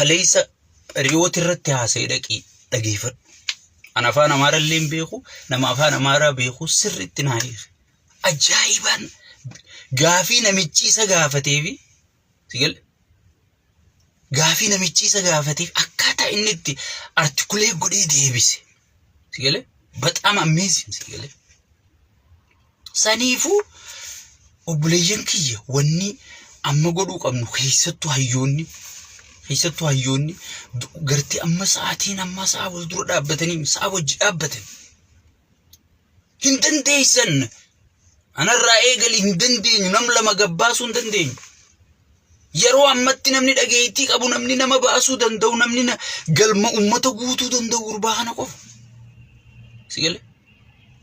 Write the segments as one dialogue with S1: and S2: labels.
S1: Kaleessa Riyoot irratti haasa'e dhaqii dhageeffadhu. An afaan Amaaraa illee hin beeku, nama afaan Amaaraa beeku sirriitti naa hiike. Ajaa'ibaan gaafii namichi isa gaafatee fi si gale gaafii namichi isa gaafateef akkaataa inni itti artikulee godhee deebise. Si gale baxaam amazing si gale. Saniifuu obboleeyyan kiyya, wanni amma godhuu qabnu, keessattuu hayyoonni gartee amma sa'aatiin amma sa'a wal dura dhaabbatanii sa'a wajji dhaabbatan hin dandeessan. Anarraa eegali, hin dandeenyu, nam lama gabbaasuu hin dandeenyu. Yeroo ammatti namni dhageettii qabu, namni nama baasuu danda'u, namni galma ummata guutuu danda'u gurbaa kana qofa. Si galee?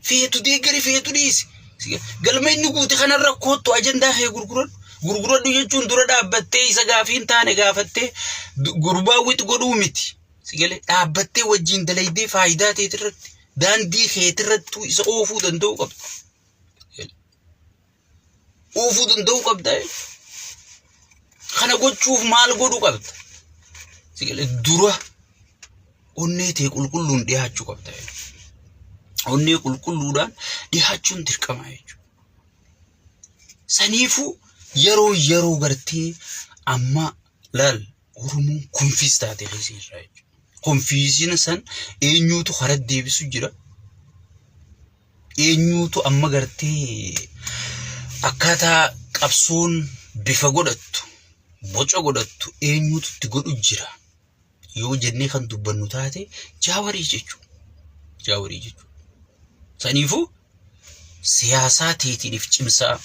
S1: Feetu deeggari, feetu dhiisi. Si galee? Galma inni guute kanarra koottu, ajandaa kee gurguradhu. Gurguradhu jechuun dura dhaabbattee isa gaafii hin taane gaafattee gurbaa wix godhuu miti. Si galee? Dhaabbattee wajjin dalaydee faayidaa teetirratti, daandii keetirrattuu isa oofuu danda'uu qabda. Oofuu danda'uu qabda jechuudha. Kana gochuuf maal godhuu qabda? Si galee? Dura onnee tee qulqulluun dhiyaachuu qabda jechuudha. Onnee qulqulluudhaan dhiyaachuun dirqama jechuudha. Saniifuu yeroo gartee amma laal, Oromoon confuse taate keessa jirra jechuudha. Confusion san eenyuutu karaa deebisu jira? Eenyuutu amma gartee akkaataa qabsoon bifa godhattu, boca godhattu eenyuutu itti godhu jira yoo jennee kan dubbannu taate, Jaawarii jechuudha. Jaawarii jechuudha. Saniifuu siyaasaa teetiiniif cimsaa,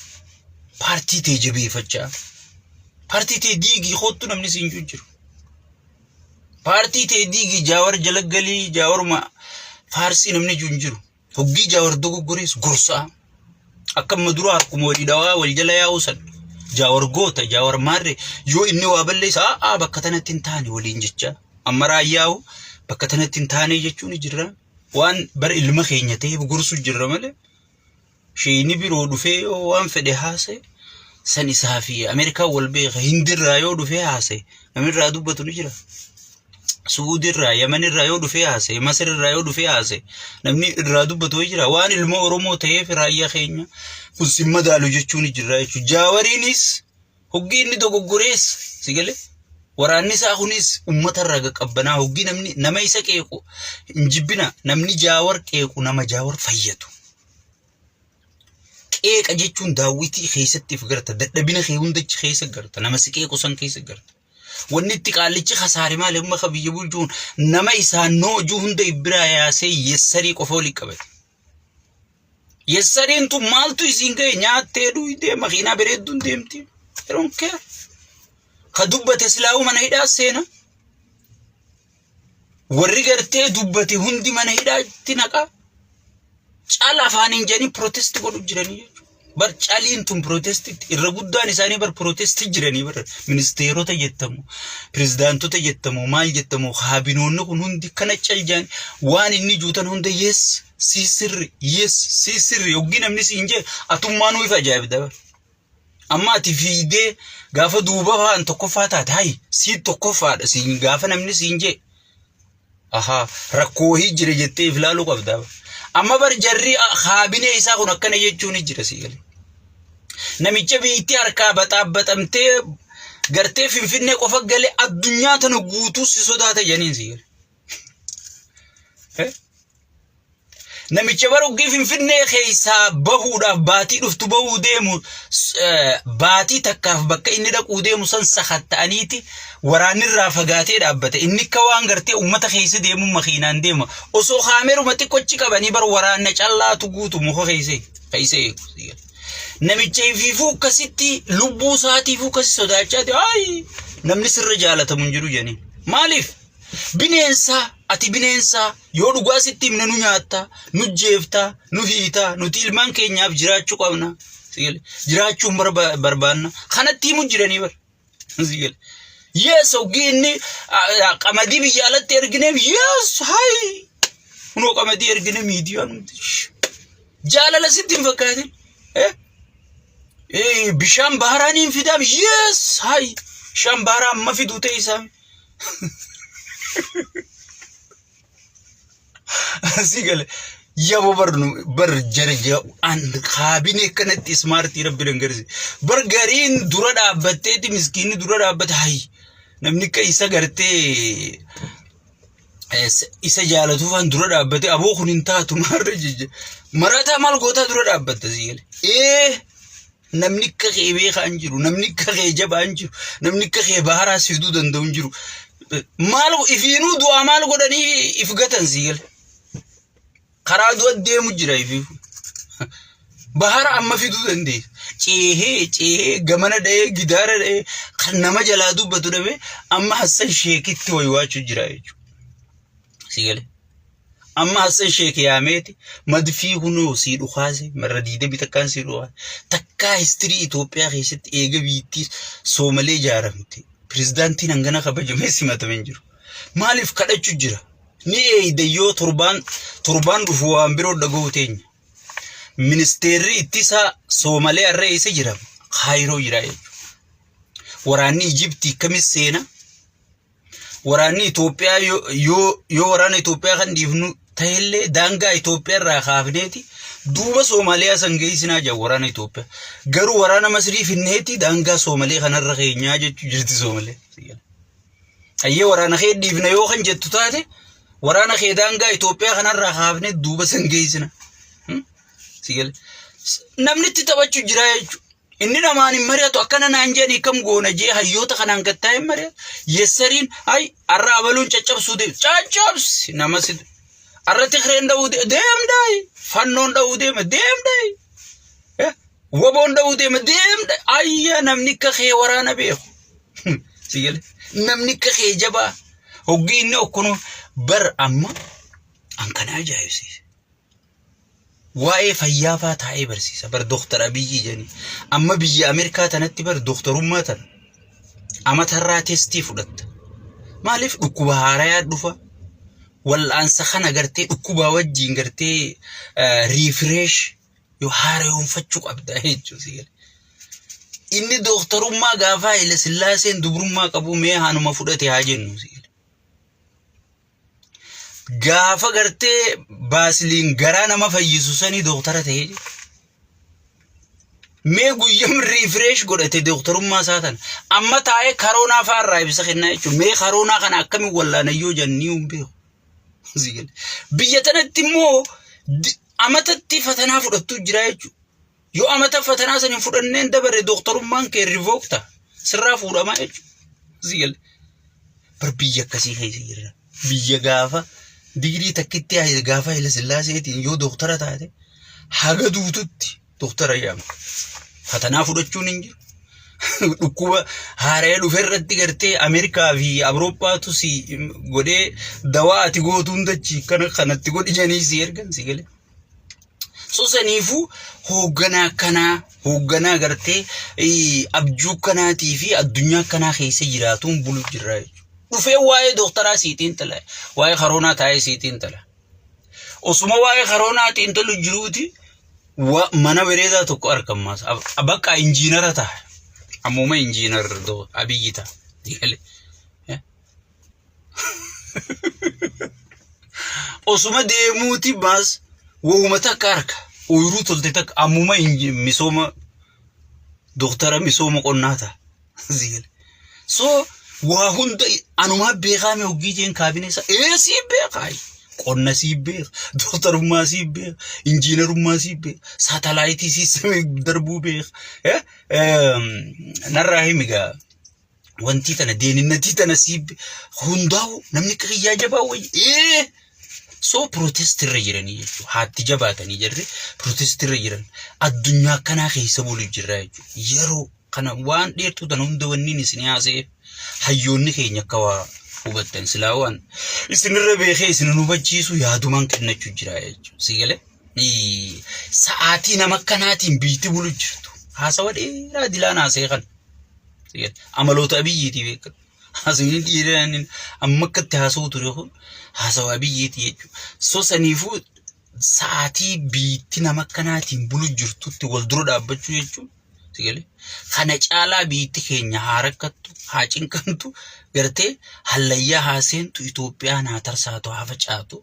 S1: paartii tee jabeeffachaa, paartii tee diigii koottu namni siin jiru. Paartii tee diigii, Jaawar jala galii, Jaawaruma faarsii namni jiru hin jiru. Hoggii Jaawar dogoggorees gorsaa. Akka amma dura harkuma walii dhawaa wal jala yaa'uu san. Jaawar goota, Jaawar maarree, yoo inni waa balleessa, a'aa, bakka tanatti hin taane waliin jecha. Amma raayyaa'u bakka tanatti hin taane jechuun ni jirra. Waan bara ilma keenya ta'eef gorsu jirra malee. Sheeyni biroo dhufee yoo waan fedhe haasa'e, san isaa fi Ameerikaan wal beeka. Hindirraa yoo dhufee haasa'e, namni irraa dubbatu ni jira. Suudirraa, Yamanirraa yoo dhufee haasa'e, Masirraa yoo dhufee haasa'e, namni irraa dubbatu ni jira. Waan ilma Oromoo ta'eef raayyaa keenya kun sin madaalu jechuun ni jira jechuudha. Jaawariinis hoggii inni dogoggorees, si galee, waraanni isaa kunis uummata irraa qaqqabbanaa hoggii namni nama isa qeequ hin jibbina. Namni Jaawar qeequ nama Jaawar fayyadu. Qeeqa jechuun daawwitii keessatti if garta, dadhabina kee hundachi keessa garta, nama si qeequ san keessa garta. Wanni itti qaallichi kasaare maali? Amma ka biyya bulchuun nama isaan noojuu hunda biraa yaasee yessarii qofa walii qabate. Yessariin tun maaltu isiin ga'e? Nyaattee dhuydee makiinaa bareedduun deemti. I don't care. Ka dubbate silaa'uu mana hidhaa seena. Warri gartee dubbate hundi mana hidhaatti naqa. Cal afaaniin jedhanii protest godhu jiranii jechuudha. Bar caliin tun protestitti irra guddaan isaanii bar protesti jiranii. Bar ministeerota jettamu, pirezidaantota jettamu, maal jettamu, kaabinoonni kun hundi kana cal jaan waan inni juutan hunda, yes, sii sirri, yes, sii sirri. Hoggii namni siin jee atummaanuu ifa ajaa'ibda bar. Amma ati fiigdee gaafa duuba fa'aan tokkoffaa taate, hayi, sii tokkoffaadha siin gaafa namni siin jee. Ahaa, rakkoo wahii jira jettee if ilaaluu qabda. Amma bar jarri kaabinee isaa kun akkana jechuun jira, sii galee. Namicha biyyattii harkaa baxaabbaxamtee gartee Finfinnee qofa galee addunyaa tana guutuu si sodaata jedhaniin, sii galee. Namicha bara uggii Finfinnee keessaa bahuudhaaf baatii dhuftu bahuu deemu, baatii takkaaf bakka inni dhaquu deemu san sakatta'aniiti waraannirraa fagaatee dhaabbate. Inni akka waan gartee uummata keessa deemu makiinaan deema. Osoo kaameruma xiqqochi qabanii bar waraanna callaatu guutu muka keessa eegu. Namicha ifiifuu akkasitti lubbuu isaatiifuu akkasi sodaachaa, ayi, namni sirra jaalatamu hin jiru jedhanii. Maaliif? Bineensaa ati, bineensaa, yoo dhugaa sitti himne nu nyaatta, nu jeefta, nu hiita, nuti ilmaan keenyaaf jiraachuu qabna. Jiraachuun barbaanna. Kanatti himu jiranii bar. Yes, hoggii inni qamadii biyya alatti ergineef, yes, hayi. Kunoo qamadii ergine, miidiyaan hundi. Jaalala sitti hin fakkaatin. Bishaan baharaa ni hin fidaam, yes, hayi. Bishaan baharaa amma fiduu ta'e isaa. Si gale yabo bar bar jara an kaabinee akkanatti ismaartii rabbi dangarsi. Bar gariin dura dhaabbatteeti miskiinni dura dhaabbate hayi namni akka isa gartee isa jaalatuufaan dura dhaabbate aboo kun hin taatu maarra jijja marataa maal gootaa dura dhaabbatta si gale. Ee namni akka kee beekaa hin jiru namni akka kee jabaa hin jiru namni akka kee baharaa si fiduu danda'u hin jiru. Maal ifiinuu du'aa maal godhanii if gatan si gale. Karaa du'a deemu jira ifiif. Bahara amma fiduu dandeessa. Ceehee ceehee gamana dha'ee gidaara dha'ee kan nama jalaa dubbatu dhabe amma Hassan Sheekitti waywaachuu jira jechuudha. Si gale. Amma Hassan Sheek yaameeti madfii kunoo sii dhukaase marra diidamii takkaan sii dhukaase takkaa histirii Itoophiyaa keessatti eega biittii Soomalee ijaaramte pirezidaantiin hangana kabajamee simatame hin jiru. Maaliif kadhachu jira? Ni eeyda yoo torbaan torbaan dhufu waan biroo dhaga'uu teenya. Ministeerri ittisaa Soomalee har'a eessa jira? Kaayiroo jira jechuudha. Waraanni Ijiptii kamis seena? Waraanni Itoophiyaa yoo waraana Itoophiyaa kan dhiifnu ta'ellee daangaa Itoophiyaa irraa kaafneeti duuba Soomaaliyaa san geessinaa jira waraana Itoophiyaa. Garuu waraana Masrii finneeti daangaa Soomalee kanarra keenyaa jechuu jirti Soomalee. Hayyee waraana kee dhiifna yoo kan jettu taate waraana kee daangaa Itoophiyaa kanarraa kaafnee duuba san geessina. Si gale. Namni itti taphachuu jira jechuudha. Inni namaan hin mari'atu akkana naan jedhanii kam goona jee hayyoota kanaan gattaa hin mari'atu. Yessariin ay har'a abaluun caccabsuu deema. Caccabsi nama si har'a tikreen dha'uu deema deemdaayi. Fannoon dha'uu deema deemdaayi. Waboon dha'uu deema deemdaayi. Ayya namni akka kee waraana beeku. Si gale. Namni akka kee jabaa. Hoggii inni okkonoo bar amma an kana ajaa'ibsiise. Waa'ee fayyaa faa taa'ee barsiisa bar Dooktar Abiyyi jedhanii. Amma biyya Ameerikaa tanatti bar dooktarummaa tana amatarraa testii fudhatta. Maaliif dhukkuba haarayaa dhufa? Wal'aansa kana gartee dhukkubaa wajjin gartee riifireesh yoo haarayoonfachuu qabda jechuudha. Inni dooktarummaa gaafa Haile Sillaaseen dubrummaa qabu mee haanuma fudhate haa jennu. Gaafa gartee baasiliin garaa nama fayyisu sanii dooktara ta'ee jira. Mee guyyam riifreesh godhate dooktarummaa isaa tana. Amma taa'ee karoonaa fa'aa irraa ibsa kennaa jechuudha. Mee karoonaa kana akkamiin wallaanayyoo jennii hin beeku. Biyya tanatti immoo amatatti fatanaa fudhattuu jira jechuudha. Yoo amata fatanaa san hin fudhanneen dabarre dooktarummaan kee rivook ta'a. Sirraa fuudhamaa jechuudha. Si gale. Bar biyya akkasii keessa jirra. Biyya gaafa digirii takkitti gaafa Haile Sillaaseetiin yoo dooktara taate haga duututti dooktara jedhama. Fatanaa fudhachuun hin jiru. Dhukkuba haara'ee dhufe irratti gartee Ameerikaa fi Awurooppaatu si godhee dawaa ati gootu hundachi kana kanatti godhi jedhanii si ergan si gale. So saniifuu hoogganaa akkanaa hoogganaa gartee abjuu akkanaatii fi addunyaa akkanaa keessa jiraatuun bulu jirra jechuudha. Dhufee waa'ee dooktaraa sii xiinxala. Waa'ee karoonaa taa'ee sii xiinxala. Osuma waa'ee karoonaa xiinxalu jiruuti mana bareedaa tokko argammaas. Bakka injiinara ta'a. Ammuma injiinar Abiyyi ta'a. Osuma deemuuti baas wahuma takka harka ooyiruu tolte takka ammuma misooma doktara misooma qonnaa ta'a. Zigale. So waa hunda anumaa beekaa mee hoggii jeen kaabinee isaa ee sii beekaa qonna sii beeka doktarummaa sii beeka injiinarummaa sii beeka saatalaayitii sii samii darbuu beeka narraa himi gaa wantii tana deeninnatii tana sii hundaa'u namni akka kiyyaa jabaa wayyi ee soo protest irra jiranii jechuudha haatti jabaatanii jirri protest irra jiran addunyaa akkanaa keessa bulu jirra jechuudha yeroo kana waan dheertuu tana hunda wanniin isin haasa'eef hayyoonni keenya akka waa hubattan silaa waan isinirra beekee isin hin hubachiisu yaadumaan kennachuu jira jechuudha si galee sa'aatii nama akkanaatiin biitti bulu jirtu haasawa dheeraa dilaan haasa'e kana. Amaloota Abiyyiiti beekadhu. Haasawni dhiiraan amma akkatti haasa'u ture kun haasawa Abiyyiiti jechuudha. So saniifuu sa'aatii biitti nama akkanaatiin bulu jirtutti wal dura dhaabbachuu jechuun Si galee? Kana caalaa biitti keenya haa rakkattu, haa cinqamtu, gartee hallayyaa haa seentu, Itoophiyaan haa tarsaatu, haa facaatu.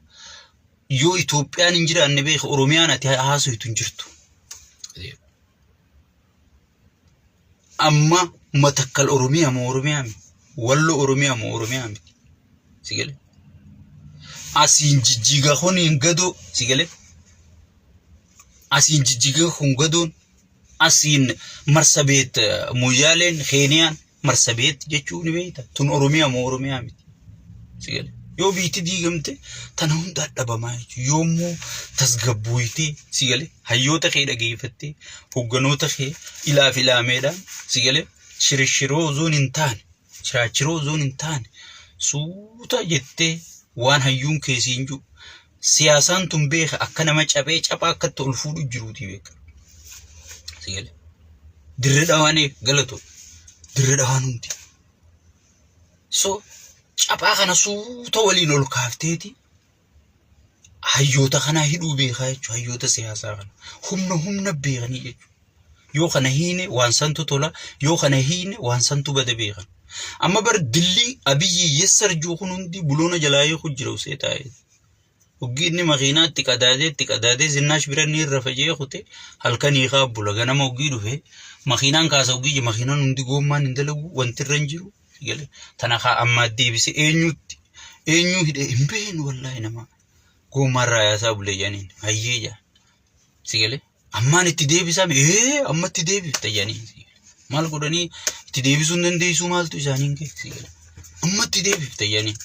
S1: Yoo Itoophiyaan hin jiraanne beeka Oromiyaan ati haasoytu hin jirtu. Amma Matakkal Oromiyaa moo Oromiyaa miti? Wallo Oromiyaa moo Oromiyaa miti? Si galee? Asiin jijjiiga kun hin gadoo si galee? Asiin jijjiiga kun gadoon asiin Marsabeet Moyyaaleen Keeniyaan Marsabeet jechuu ni beekta. Tun Oromiyaa moo Oromiyaa miti? Si galee? Yoo biitti diigamte tana hundaa dhabamaa jechuudha. Yoommoo tasgabbooytee si galee hayyoota kee dhageeffattee hogganoota kee ilaaf ilaameedhaan si galee shirishiroo osoo hin taane chiraachiroo osoo hin taane suuta jettee waan hayyuun kee siin jiru siyaasaan tun beeka akka nama caphee caphaa akkatti ol fuudhu jiruuti beeka. Si galee dirre dhawaan galatoo dirre dhawaan hundi. So caphaa kana suuta waliin ol kaafteeti hayyoota kanaa hidhuu beekaa jechuudha. Hayyoota siyaasaa kana. Humna humna beekanii jechuudha. Yoo kana hiine waan santu tola, yoo kana hiine waan santu bada beekan. Amma bar dillii Abiyyi yessarjuu kun hundi buloona jalaa hiiku jira usee taa'ee. Hoggii inni makiinaa itti qadaadee itti qadaadee zinnaash bira inni irra faca'ee kute halkan hiikaa bula ganama hoggii dhufe makiinaan kaasa hoggii je makiinaan hundi goommaan hin dalagu wanti irra hin jiru gale tana kaa ammaa deebise eenyutti eenyuu hidhe hin beeknu wallaahi nama goommaan raayaasaa bule jedhaniin hayyee jaa si gale ammaan itti deebisame ee amma itti deebifta jedhaniin maal godhanii itti deebisuu hin dandeessuu maaltu isaaniin ga'e si gale amma itti deebifta jedhaniin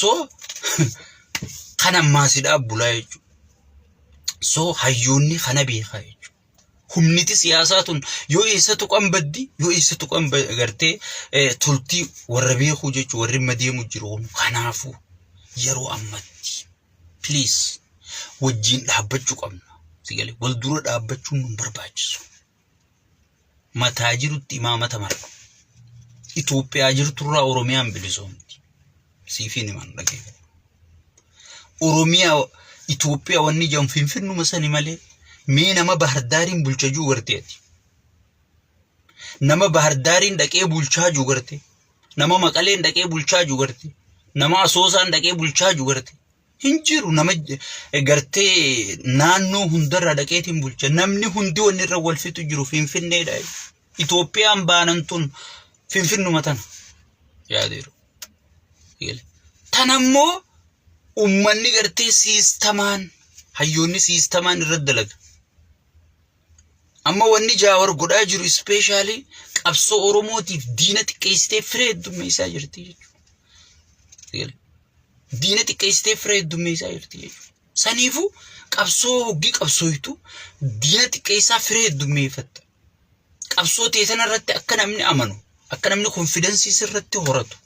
S1: so kan ammaa si dhaabbulaa jechuudha so hayyoonni kana beekaa jechuudha humniti siyaasaa tun yoo eessa tuqan baddi yoo eessa tuqan gartee toltii warra beekuu jechuudha warri amma deemu jiru kun kanaafuu yeroo ammatti please wajjin dhaabbachuu qabna. Si galee wal dura dhaabbachuun nu barbaachisu. Mataa jirutti imaamata mara. Itoophiyaa jirturraa Oromiyaan bilisoomti. Siifiin himan dhageeffadhu. Oromiyaa Itoophiyaa wanni jedhamu Finfinnuma sani malee mee nama Bahardaariin bulcha jiru gartee ati. Nama Bahardaariin dhaqee bulchaa jiru gartee. Nama Maqaleen dhaqee bulchaa jiru gartee. Nama Asoosaan dhaqee bulchaa jiru gartee. Hin jiru nama gartee naannoo hundarraa dhaqeetiin bulcha. Namni hundi wanni irra wal fixu jiru Finfinneedha. Itoophiyaan baanan tun Finfinnuma tana. Yaadeeru. Tanammoo ummanni gartee siistamaan hayyoonni siistamaan irra dalaga. Amma wanni Jaawar godhaa jiru ispeeshaalii qabsoo Oromootiif diina xiqqeessitee firee heddummeessaa jirti jechuudha. Diina xiqqeessitee firee heddummeessaa jirti jechuudha. Saniifuu qabsoo hoggii qabsooytu diina xiqqeessaa firee heddummeeffatta. Qabsoo tee tana irratti akka namni amanu, akka namni konfidensii sirratti horatu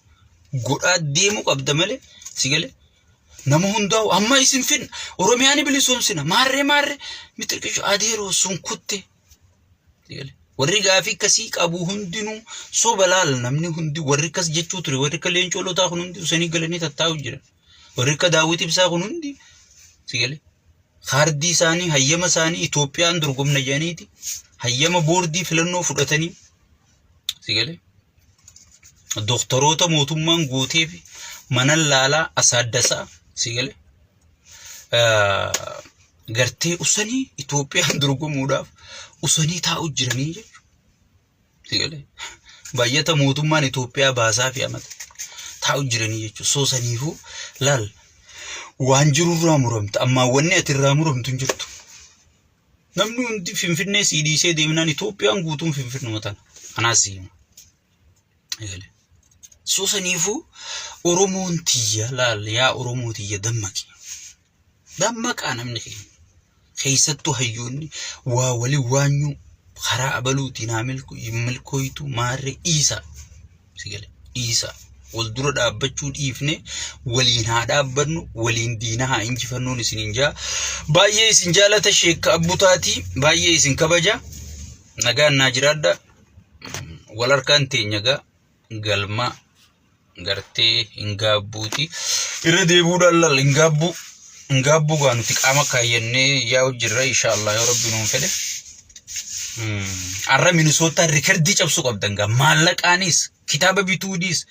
S1: godhaa deemuu qabda malee si galee nama hundaa'u amma isin finna Oromiyaa ni bilisoomsina maarree maarree mixirqishu adeeroo sun kutte si galee. Warri gaafii akkasii qabu hundinuu soba laal namni hundi warri akkas jechuu ture warri akka leencoo lotaa kun hundi usanii galanii tattaa'u jiran. Warri akka daawwit ibsaa kun hundi si galee. Kaardii isaanii hayyama isaanii Itoophiyaan dorgomna jedhaniiti hayyama boordii filannoo fudhatanii si galee. Doktoroota mootummaan guutee fi mana laalaa asaaddasaa si galee. Gartee usanii Itoophiyaan dorgomuudhaaf usanii taa'u jiranii jechuudha. Si galee. Baay'ata mootummaan Itoophiyaa baasaa fi amata taa'u jiranii jechuudha. Soo saniifuu laal waan jirurraa muramta. Ammaa wanni ati irraa muramtu hin jirtu. Namni hundi Finfinnee sii dhiisee deemnaan Itoophiyaan guutuun Finfinnuma tana. Kanaas si hima. Egalee. Soo saniifuu Oromoon tiyya laal yaa Oromoo tiyya dammaqi. Dammaqaa namni keenya. Keessattuu hayyoonni waa wali waanyuu karaa abaluutiin haa milkooytu maarree dhiisaa. Si gale dhiisaa. Wal dura dhaabbachuu dhiifne waliin haa dhaabbannu waliin diina haa injifannuun isiniin jaa. Baay'ee isin jaalata sheekka abbutaatii baay'ee isin kabaja. Nagaan naa jiraadha. Wal harkaan teenya gaa galma gartee hin gaabbuuti. Irra deebi'uudhaan lal hin gaabbuu. Hin gaabbuu gaa nuti qaama kaayyannee yaa'u jirra inshaallah yoo rabbi nuun fedhe. Arra Minisootaan rikardii cabsuu qabdan gaa, maallaqaanis kitaaba bituudis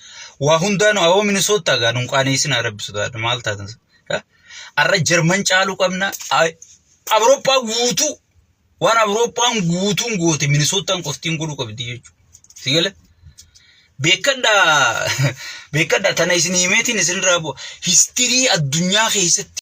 S1: waa hundaanuu. Awoo Minisootaa gaa, nun qaaneessinaa, rabbi sodaadha, maal taatan? Arra Jarman caaluu qabna. Awurooppaa guutuu, waan Awurooppaan guutuun goote Minisootaan qoftiin godhuu qabdi jechuudha. Si gala? Beekadhaa, beekadhaa, tana isin himeetiin isinirraa bu'a. History addunyaa keessatti.